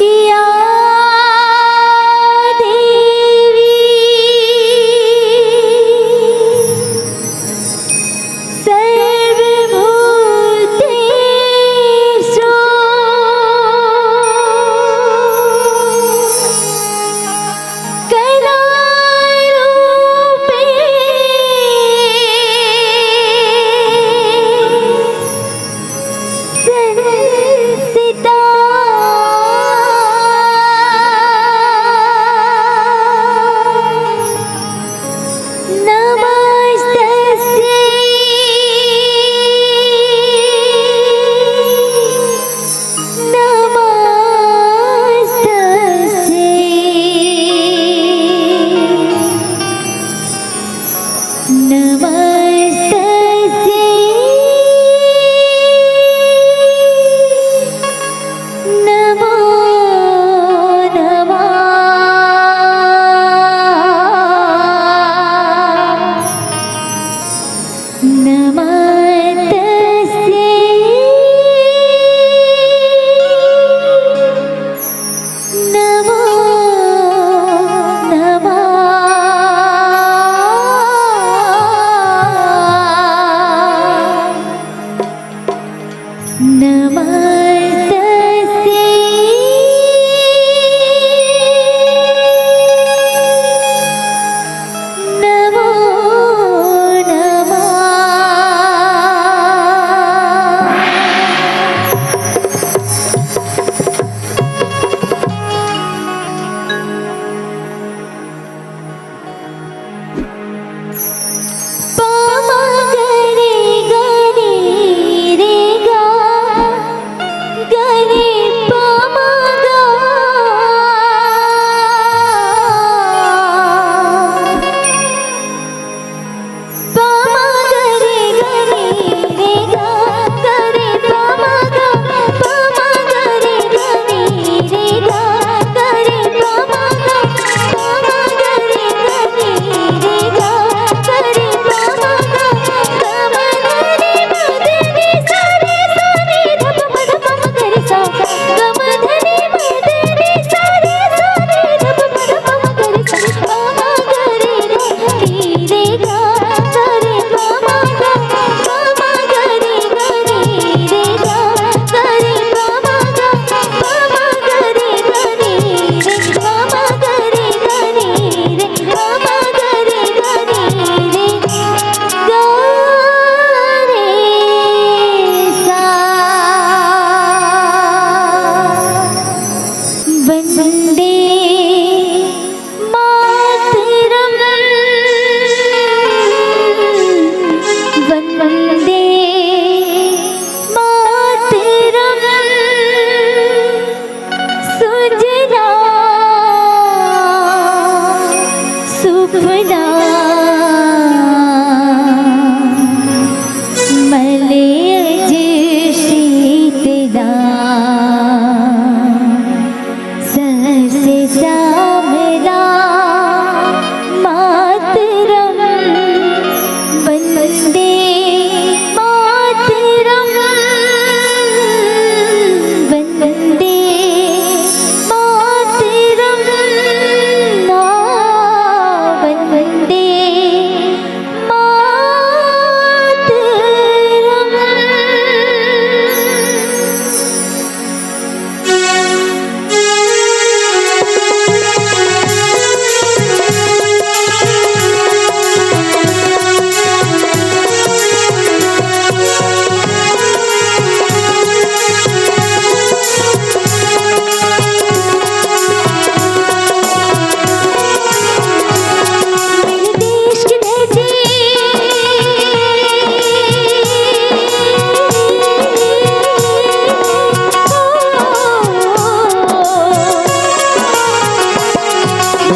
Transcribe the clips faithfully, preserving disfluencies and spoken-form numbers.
या देवी सर्वभूतेषु कलारूपे संस्थिता। नमस्तस्यै, नमस्तस्यै, नमस्तस्यै। नमो नमः। नमस्तस्यै। नमो नमः। नमस्तस्यै। नमो नमः। पा मा गा रे गा रे रे गा, गा रे पा मा गा। पा मा गा रे गा रे रे गा, गा रे पा मा गा, पा मा गा रे गा रे रे गा, गा रे पा मा गा, पा मा गा रे गा रे रे गा, गा रे पा मा गा। वंदे मातरम, वंदे मातरम। सुजला सुफला मलयज शीतला सहस श्यामला मातरम। वंदे मातरम, वंदे मातरम, वंदे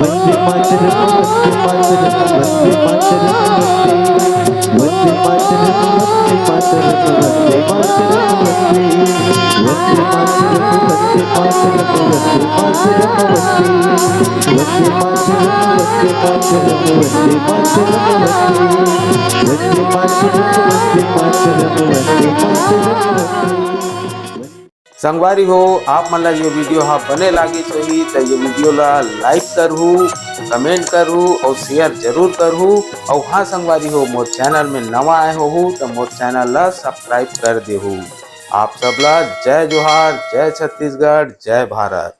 वंदे मातरम, वंदे मातरम, वंदे मातरम, वंदे मातरम, वंदे मातरम, वंदे मातरम, वंदे मातरम, वंदे मातरम, वंदे मातरम, वंदे मातरम, वंदे मातरम, वंदे मातरम, वंदे मातरम, वंदे मातरम, वंदे मातरम, वंदे मातरम, वंदे मातरम, वंदे संगवारी हो, आप मन ला ये वीडियो हा बने लागिस होही, त ये वीडियो ला like करहू, comment करहू और share जरूर करहू। और हाँ संगवारी हो, मोर चैनल में नवा आए होहू, त मोर चैनल ला subscribe कर देहू। आप सब ला जय जोहार, जय छत्तीसगढ़, जय भारत।